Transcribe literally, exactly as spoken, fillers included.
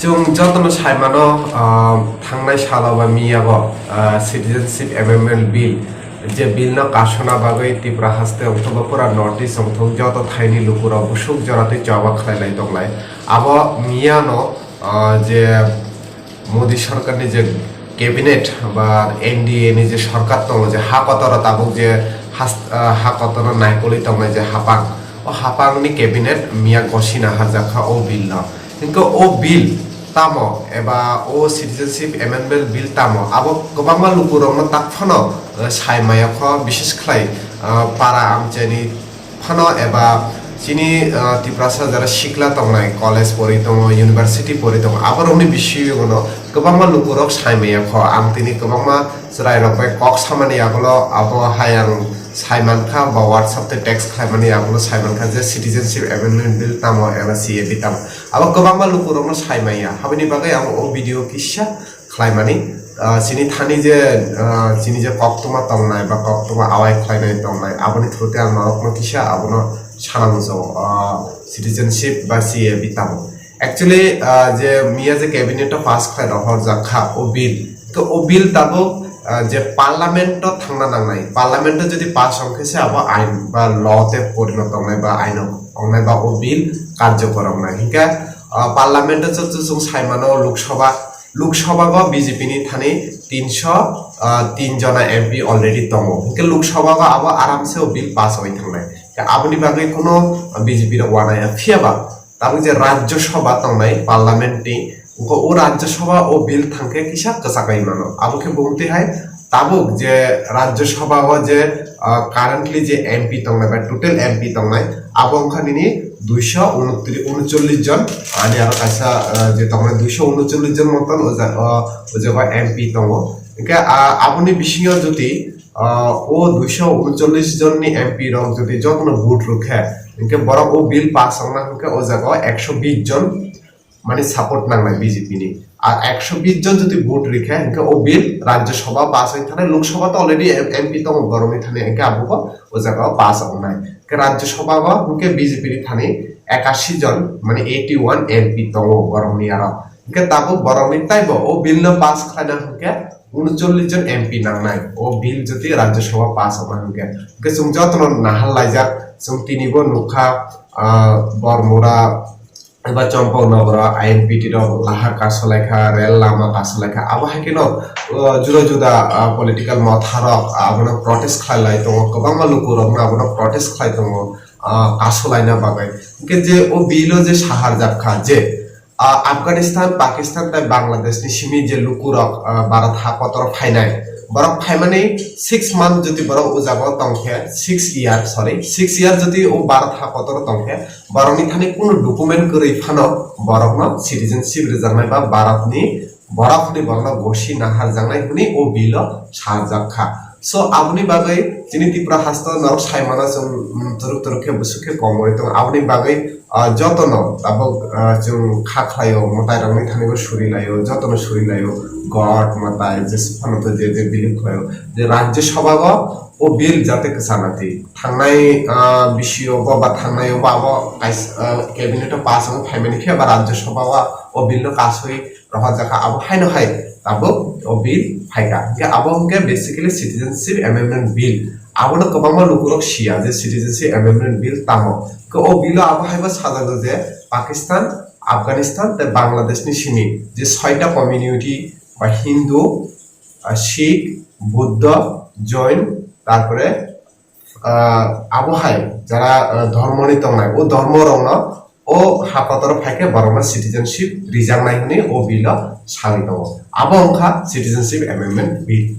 Chwng jotono saimano, ah, thangnai salo ba miyago, ah, Citizenship Amendment Bill, je bill no kasona bagwi Tripura haste ongthogo pura North East ongthok joto thaini lukurok busuk joratwi choba khlailai tonglai. Abo miyano, ah, je Modi sorkarni je cabinet ba N D A ni je sorkar tongo, je ha kotoro tabuk je has-, ah, ha kotoro naikolwi tongnai je hapang, o hapangni cabinet miya gosina harjakha o bill no. Hingke o bill tamo eba o Citizenship Amendment Bill tamo, abo kwbangma lukurokno tak phano, eh, sai maya kho, bises khlai, eh, para amchaini phano eba chini, eh, Tiprasa jara sikla tongnai, college pori tongo, university pori tongo, aborokni bisingo no kwbangma lukurok sai maya kho. Ang tini kwbangma chwrairok bai kok samani yagulo abo hai ang sai mankha, ba WhatsApp tei text khlaimani yagulo sai mankha je Citizenship Amendment Bill tamo eba C A B tamo. Abo kwbangma lukurokno sai maya. Aboni bagwi ang o video kisa khlaimani, ah, chini thani je, ah, chini je koktwma tongnai ba koktwma awai khlainai tongnai, aboni through te ang norokno kisa abono sana muchungo, ah, citizenship ba C A B tamo. Actually, ah, je miya je cabinet o pass khlai rohor jakha o bill, to o bill tabuk, ah, je parliament o thangna nangnai, parliament o jodi pass ongkhe se abo ain ba law te porino tongnai ba aino ongnai ba o bill karjokor ongnai. Hinkhe, ah, parliament o chwng sai mano Lok Sabha, Lok Sabha o B J P ni thani tinso, ah, tin jona M P already tongo. Hinkhe Lok Sabha o abo aramse o bill pass oi thangnai. Hinkhe aboni bagwi kuno B J P rok uanai ya. Phiya ba tabuk je Rajya Sabha tongnai parliament ni, o Rajya Sabha o bill thangkhe kisa kwchak oi mano. Abo khe bumtwi hai tabuk je Rajya Sabha o je, ah, currently je M P tongnai ba total M P tongnai, abo wngkha nini duiso unotri-, unochollish jon, ani aro kaisa, ah, je tongnai duiso unochollish jon moton o ja-, ah, o jaga M P tongo. Hinkhe, ah, aboni bisingo jodi, ah, o duiso unochollish jonni M P rok jodi jotono vote rwkhe, hinkhe borok o bill pass wngna hinkhe o jaga o ekso bish jon mani support nangnai B J P ni. Ar ekso bish jon jodi vote rikha, hinkhe o bill Rajya Sabha pass oi thanai, Lok Sabha to already M P tongo borokni thani, hinkhe abobo o jaga o pass wngnai. Hinkhe Rajya Sabha o hinkhe B J P ni thani ekashi jon, mani eighty one M P tongo borokni aro. Hinkhe tabuk borokni taibo o bill no pass khlaina hinkhe unochollish jon M P nangnai. O bill jodi Rajya Sabha pass wngna hinkhe. Hinkhe chwng jotono nahal laijak, chwng tinibo nukha, ah, Bormura, eba Champaknagar o I M P T rok lahar kaso laikha, rel lama kaso laikha, abo hai kheno, uh, juda juda, uh, political motha rok abono protest khlai lai tongo, kwbangma luku rokno abono protest khlai tongo, uh, kaso laina bagwi. Hinkhe je o bill o je sahar jak kha je, uh, Afghanistan, Pakistan tei Bangladesh ni simi je luku rok, uh, Bharat ha kotor phainai, borok phaimani six month jodi borok o jaga o tongkhe, six year, sorry, six year jodi o Bharat ha kotor tongkhe, borokni thani kunu document kwrwi phano borokno citizenship rwjaknai ba Bharatni borokni borokno gosi naharjaknai hwnwi o bill o sajak kha. So, aboni bagwi chini Tripura hasto norok sai mano chwng, mm, turuk turuk khe bwswk khe komorwi tongo. Aboni bagwi, ah, jotono tabuk, ah, chwng kha khlaio, mwtairokni thani bo suri laio, jotono suri laio, God, mwtai, Jisu phano to je je believe khlaio, je Rajya Sabha o o bill jate kwchana twi. Thangnai, ah, B C O bo ba thangnai o bo abo kais-, ah, cabinet o pass wng phaimani khe ba Rajya Sabha o o bill no kasui rohorjakha, abo haino hai tabuk o bill phaikha. Hinkhe abo hinkhe basically Citizenship Amendment Bill. Abono kwbangma lukurok siya je Citizenship Amendment Bill tamo. Hinkhe o bill o abo haibo sajagwi je Pakistan, Afghanistan tei Bangladesh ni simi je soita community ba Hindu, ah, Sikh, Buddha, Jain, tarpore, ah, abo hai jara, ah, dhormoni tongnai, o dhormo rokno o ha kotor phaikhe borokno citizenship rijaknai hwnwi o bill o sagwi tongo. Abo wngkha Citizenship Amendment Bill.